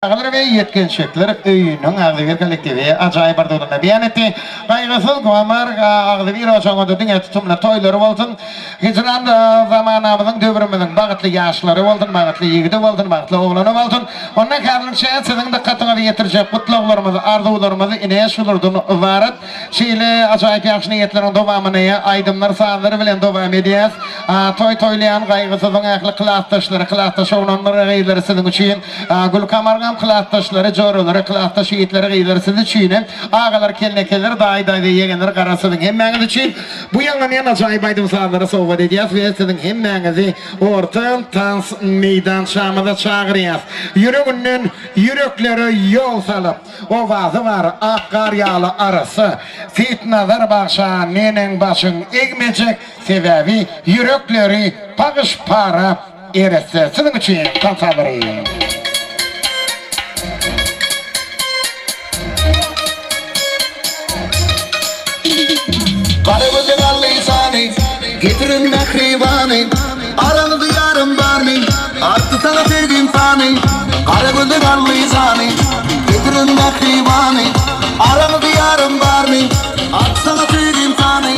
Çagalar we ýetginjekler öýüniň agzybir kollektiwi ajaýyp arzuwlaryny beýan etdi. Gaýgysyz Gomar agzybir ojagyňyzda diňe tutumly toýlary bolsun! Hijran zamanamyzyň döwrümiziň bagtly ýaşlary bolsun, bagtly ýigidi bolsun, bagtly oglany bolsun! Onda häzirlikçe siziň dykgatyňyza ýetirjek gutlaglarymyz, arzuwlarymyz ine şulardan ybarat. Şeýle ajaýyp ýagşy niýetleriň dowamyny aýdymlar, sazlar bilen dowam edýäs. Toý toýlaýan Gaýgysyzyň ähli klasdaşlary, klasdaş oglanlary, gyzlary siziň üçin. Gülkamaryňam klasdaşlary, joralary, klasdaş ýigitleri, gyzlary siz üçin. Agalar, kelnekeler, daýy, daýza, ýegenler, garaz siziň hemmäňiz üçin bu ýaňlanýan ajaýyp aýdym-sazlary sowgat edýäs we siziň hemmäňizi orta tans meýdançamyza çagyrýas. Ýüreginden ýüreklere ýol salyp. Owazy bar ak gar ýaly arassa Seýitnazar bagşa neneň başyň egmejek sebäbi ýürekleri pagyş para eretse siziň üçin tansalary. Gara göze gally jany, Getirin mähribany, Araňyzda ýarym barmy? Artdy saňa söýgim sany, Gara göze gally jany, Getirin mähribany, Araňyzda ýarym barmy? Artdy saňa söýgim sany.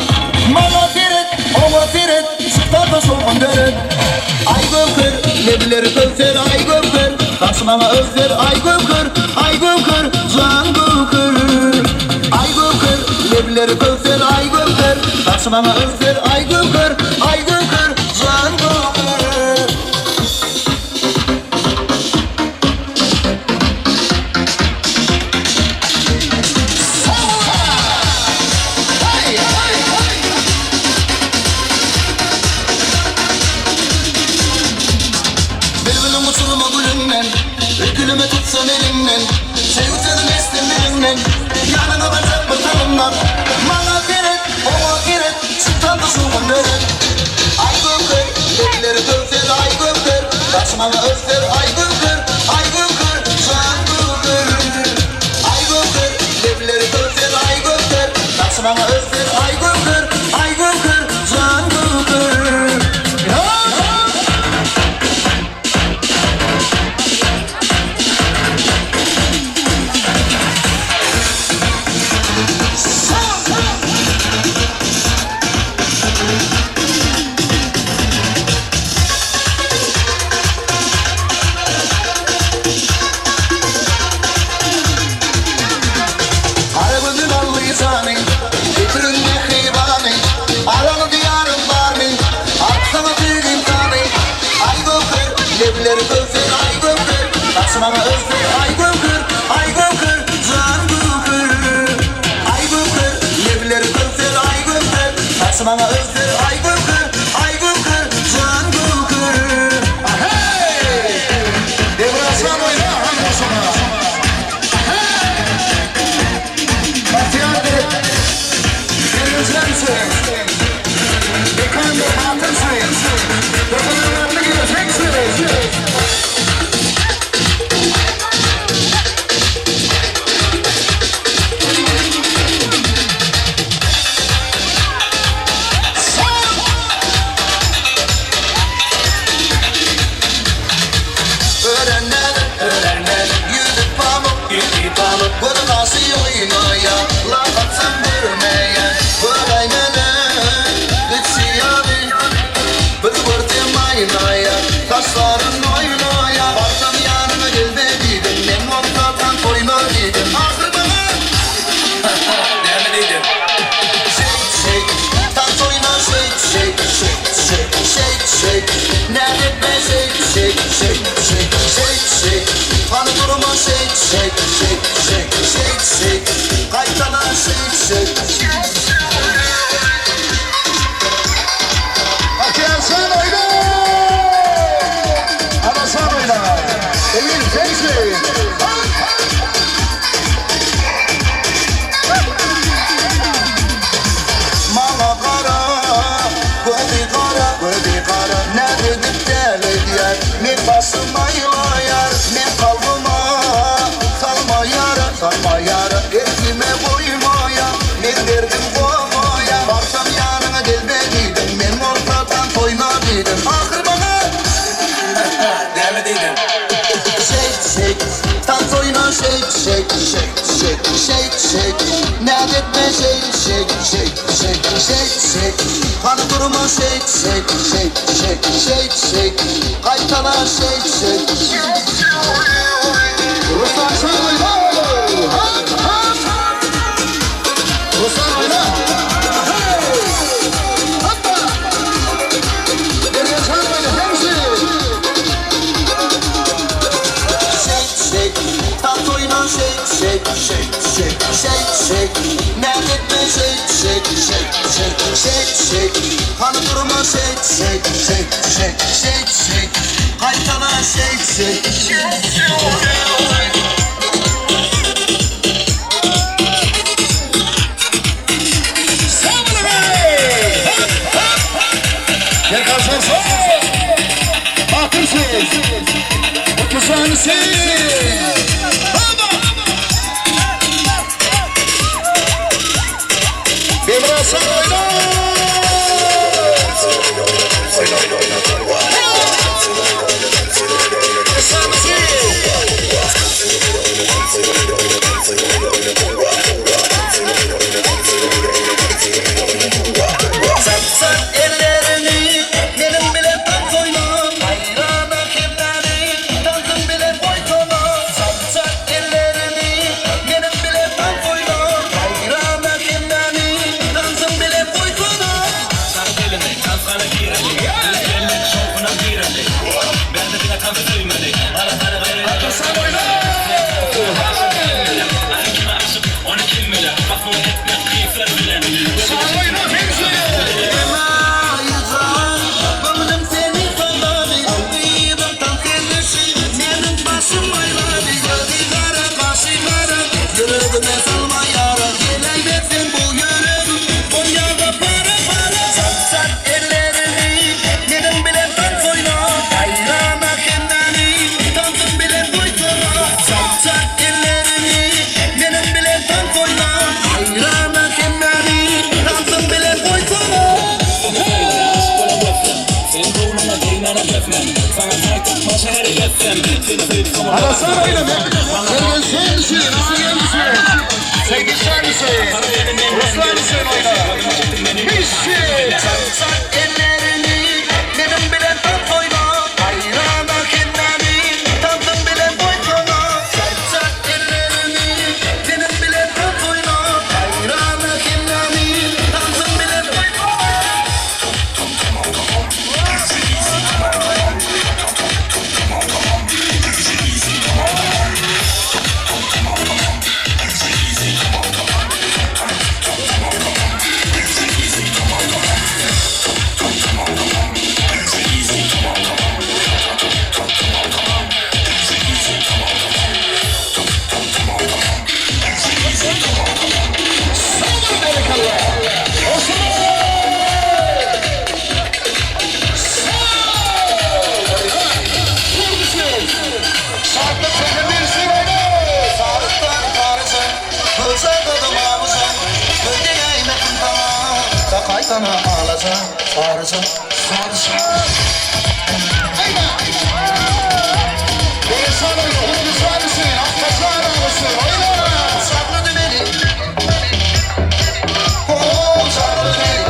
Maňa seret, oňa seret, Çykar-da şowhun döret. Aý göwher, lebleri köwser, Aý göwher, Saçy maňa öwser, Aý göwher, Aý göwher, jan göwher. Aý göwher, lebleri köwser, Aý göwher, Saçy maňa öwser, Aý göwher, Aý göwher, jan göwher. Bilbiliň uçurma gülünden, Ökülime tutsam eliňden, Söýgi sözüm eşitsem diliňden, Ýanyňa barjak bir salymdan. Maňa seret, oňa seret, Çykdan duşuňdan döret. Aý göwher, lebleri köwser, Aý göwher, Daşy maňa öwser, Aý göwher, Aý göwher, jan göwher. Aý göwher, lebleri köwser, Aý göwher, Daşy maňa öwser, Aý göwher, Aý göwher, jan göwher. Gara gözli bally jany, Getirin mähribany, Araly diýarym barmy, Artdy saňa söýgim sany. Aý göwher, lebleri köwser, Aý göwher, saçy maňa öwser, Aý göwher, Aý göwher, jan göwher. Aý göwher, lebleri köwser, Aý göwher, saçy maňa öwser, Aý göwher, Aý göwher, jan göwher. Aheý! Döwranjan oýna han goşuna. Aheý! Bagtyýar gerek. Mergenjan üçin. Mekandyr batyr üçin. Türkmenler gelejek üçin. Örenler, örenler, ýüzi pamyk, ýüzi pamyk, Gözi gaşy oýnaýar, lak atsam görmeýär. Göräýmeli, içi ýaly, Bir görsem aýnaýar, saçlaryn oýnaýar. Barsam ýanyna gelme diýdim, men bolsa tans oýna diýdim. Ahyr maňa näme diýdi? Şeýk, şeýk, tans oýna şeýk, şeýk, şeýk, şeýk, şeýk, şeýk, näz etme şeýk, şeýk, şeýk, şeýk, şeýk, şeýk, hany durma şeýk, şeýk, şeýk, şeýk, şeýk, şeýk, gaýtala şeýk, şeýk. Bagtyýarjan oýna! Anajan oýna! Emil sensin! Maňa gara, gözi gara, gözi gara, Näz edip däli edýär, Meň başym aýlaýar, Meň kalbyma salmaýar, salmaýar, Erkime goýmaýar, Meň derdim. oýna şeýt şeýt şeýt şeýt şeýt şeýt Näz etme şeýt şeýt şeýt şeýt şeýt şeýt Hany durma şeýt şeýt şeýt şeýt şeýt şeýt Gaýtala şeýt şeýt. Ruslan şan oýna! Hop hop! Ruslan oýna! Hey! Hoppa! Mergen şan oýna hemsi! Şeýt şeýt tans oýna şeýt şeýt şeýt şeýt şeýt şeýt Näz etme şeýt şeýt şeýt şeýt şeýt şeýt Hany durma şeýt şeýt şeýt şeýt şeýt şeýt Gaýtala şeýt şeýt. Sag boluň hey! Hop hop! Gel karşıdan sol! Batyr siz! Mutlu siz! Hoppa! Bimra sen oýna! Çat-çat ellerini meniň bilen tans oýna Haýrana hemmäni tansyň bilen goýsana Çat-çat ellerini meniň bilen tans oýna Haýrana hemmäni tansyň bilen goýsana. Çarp elini, tanshana gireli. Üz gelmek şowhuna gireli. Bärde diňe tansy söýmeli. Gara sary gaýra Sen oýna! Aý kime aşyk, ony kim biler. Basym etmek gyzlar bilen. Sen oýna Fevzi! Aýjan, göwnüm seni sallady, Gyzyň tans edişi meniň başym aýlady. Gözi gara, gaşy gara, ýüregime salma ýara. Geläýmezden bu ýüregim bolýar-da para-para. Çat-çat ellerini meniň bilen tans oýna, Haýrana hemmäni tansyň bilen goýsana. Çat-çat ellerini meniň bilen tans oýna, Haýrana hemmäni tansyň bilen goýsana. Sen göwnüňe degmäne gezmem. Saňa paýtagt şäheri gezsem. Seni söýüp soňra Arasana oýna! Mergen sen misin? Ağa misin? Sevgi sen misin? Ruslan sen oýna! Mişi! Çat ellerini meniň bilen tans oýna, Haýrana hemmäni tansyň bilen goýsana. Çat çat ellerini meniň bilen tans oýna, Haýrana hemmäni tansyň bilen goýsana. Şartlı çekebilirsin oýna! Sarıklar karısın, kılsa kadın avısın, Öldüreymesin sana, takay sana ağlasın, sarısın, sarısın. Hayda! Sen oýna! Mutlu sen misin? Aktaşlar arası oýna! Sakladı beni, oh sakladı beni.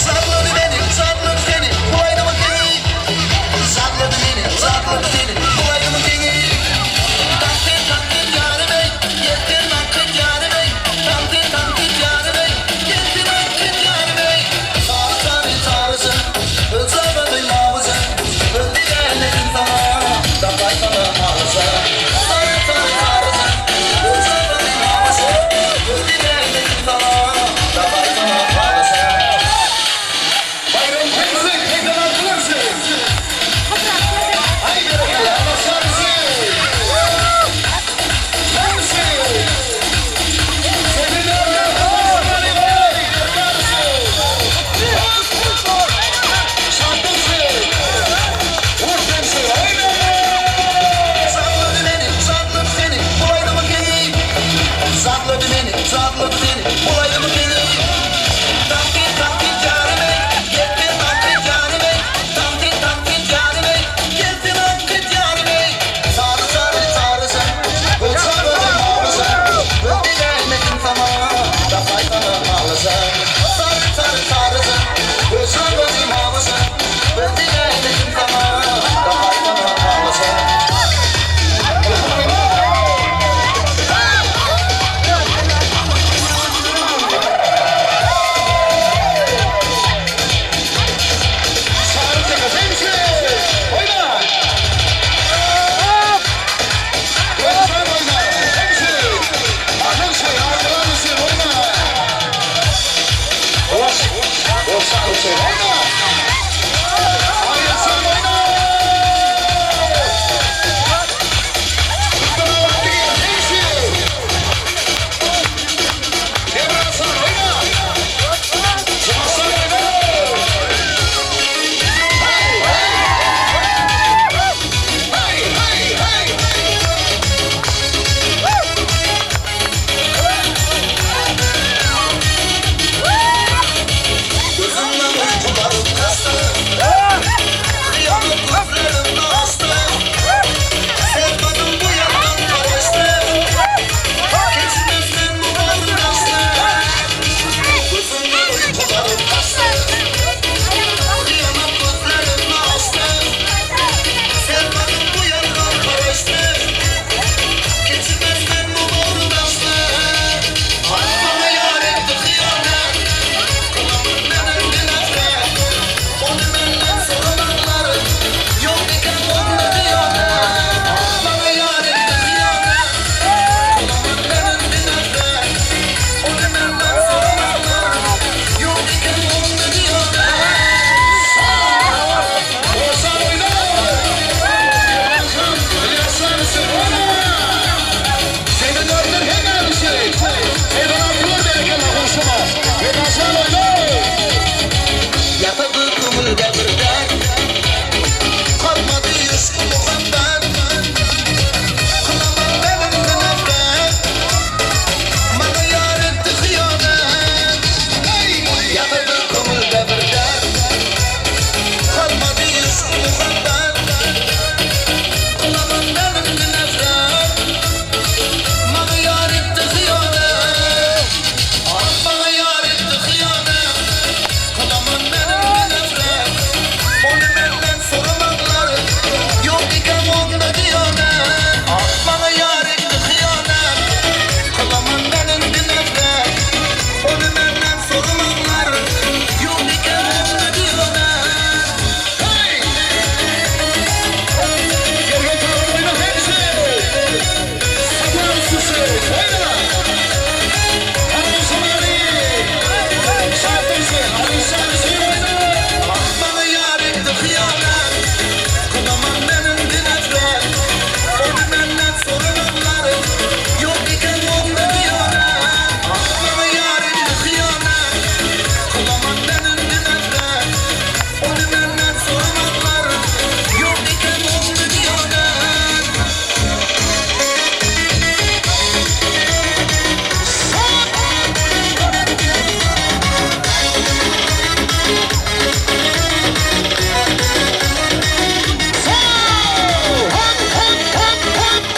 Sakladı beni, sakladı seni, kolaydı mı seni? Sakladı beni, sakladı seni, kolaydı mı seni? Taktın taktın yarı bey, yettin hakkın yarı bey. Taktın taktın yarı bey, yettin hakkın yarı bey. Sarı sarı sarısın, ılsamadı mavısın. Öldü derlerim sana, Kylaman meniň nefret Maňa ýar etdi hyýanet Ah maňa ýar etdi hyýanet Kylaman meniň nefret Ony menden soramazlar Ýok eken onda diýanet Ah maňa ýar etdi hyýanet Kylaman meniň nefret Ony menden soramazlar Ýok eken onda diýanet Hey! Gergen Tagan oýna hepsi. Sapar Hüseýin oýna. Hasan Ali. Şatdyr Hüseýin, Alyşan Hüseýin oýna. Maňa ýar etdi hyýanet Kylaman meniň nefret Ony menden soramazlar Ýok eken onda diýanet Maňa ýar etdi hyýanet Kylaman meniň nefret Ony menden soramazlar Ýok eken onda diýanet Hop hop hop hop.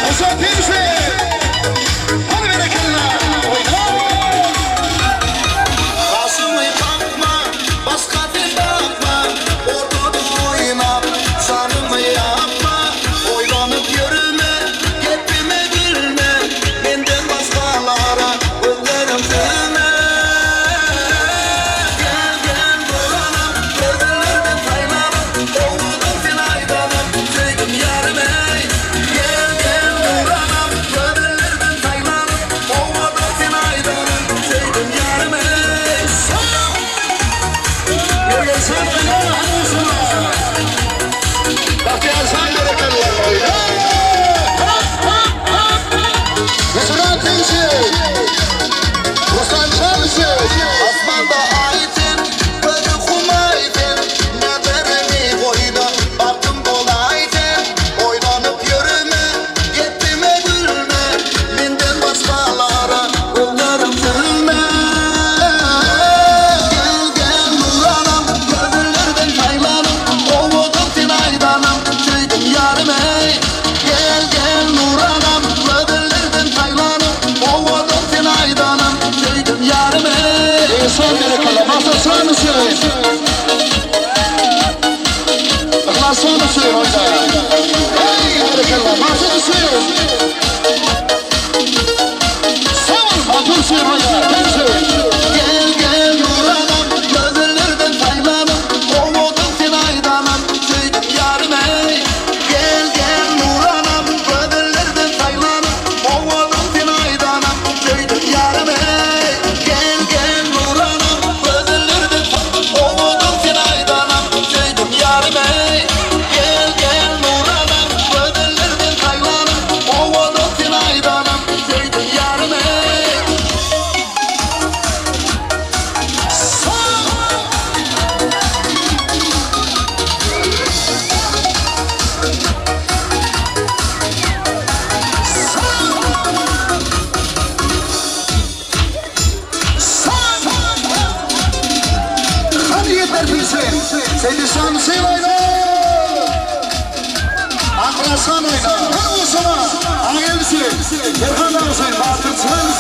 Hasan Hüseýin. Hadi berekella. Oýna. Başymy kakma, başga sen bakma Ortada oýnap, janymy ýakma Oýlanyp ýörme, gepime gülme Menden başgalara gözlerim sürme Gel gel dolanam, gözellerden saýlanam Owadan sen aýdanam, söýdüm ýarym eý Gel gel dolanam, gözellerden saýlanam Owadan sen aýdanam, söýdüm ýarym eý Gergen sen oýna. Hadi Osman. Bahtiyar sen berekella. Oýna. Hop hop hop. Hüsran Hüseýin. Ruslan Hüseýin. Asmanda aý sen, gözi humaý sen Nazarňy goý-da, bagtym bolaý sen Oýlanyp ýörme, gepime gülme Menden başgalara gözlerim sürme Gel gel nuranam, gözellerden saýlanam Owadan sen aýdanam, söýdüm ýarym eý Gel gel nuranam, gözellerden saýlanam Owadan sen aýdanam, söýdüm ýarym eý Son berekella. Maksat sen Hüseýin. Yhlas sen Hüseýin oýna. Hey berekella. Maksat Hüseýin. Sag bol Maksat Hüseýin oýna. Hüseýin. Gel gel nuranam, gözellerden saýlanam Owadan sen aýdanam, söýdüm ýarym eý Gel gel nuranam, gözellerden saýlanam Owadan sen aýdanam, söýdüm ýarym eý Gel gel nuranam, gözellerden Owadan sen aýdanam, söýdüm ýarym eý Gel gel nuranam, gözellerden saýlanam Owadan sen aýdanam, söýdüm ýarym eý Hadi yeter Hüseyin. Seydi Hüseyin oyna. Akrasan oyna. Hadi Osman. Ağel Hüseyin. Erhan Hüseyin. Batır Hüseyin.